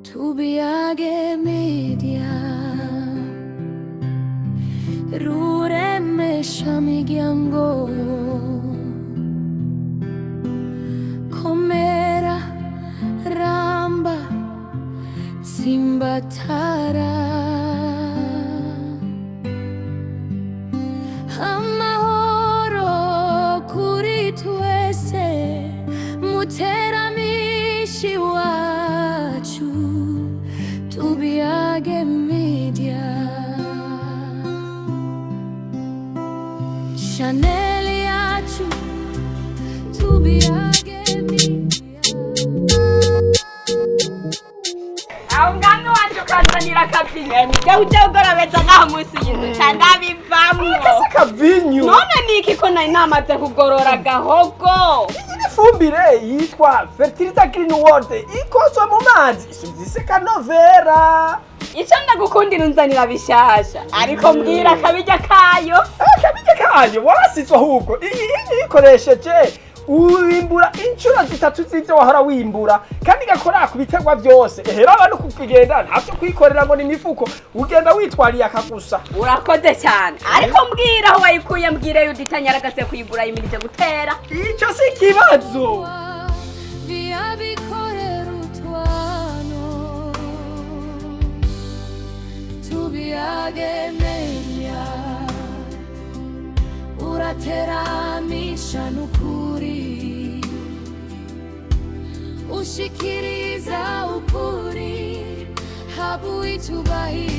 Tubiyage Media, ruremesha miryango, komera ramba tsimbatara, amahoro kuri twese, muteramishi wacu, Tubiyage Media, Chanel yacu, Tubiyage Media. Aho ngano wanje ukanzanira akabyinyo, nijya ujya ugorobeza ngaho munsi y'inzu ca ndabivamwo. Kavinyu. None niki ko nari namaze kugorora gahogo? Iyi ni ifumbire yitwa Fertilizer Green World, ikozwe mu mazi isuvise kanovera. Ico ndagukundira, unzanira bishasha, ariko mbwira akabirya kayo. Akabirya kayo warasizwe ahubwo. Iyi uyikoresheje wimbura inshuro zitatu z'ivyo wahora wimbura, kandi igakora ku biterwa vyose. Ehera abantu kugenda ntavyo kwikorera ngo ni imifuko, ugenda witwariye akagusa. Urakoze cyane, ariko mbwira aho wayikuye, mbwire yuditanyaragase kuyigura yimirije gutera. Ico si ikibazo. Viabikorera utwano, Tubiyage Media, urateramisha n'ukuri, ushikiriza ukuri, habu icubahiro.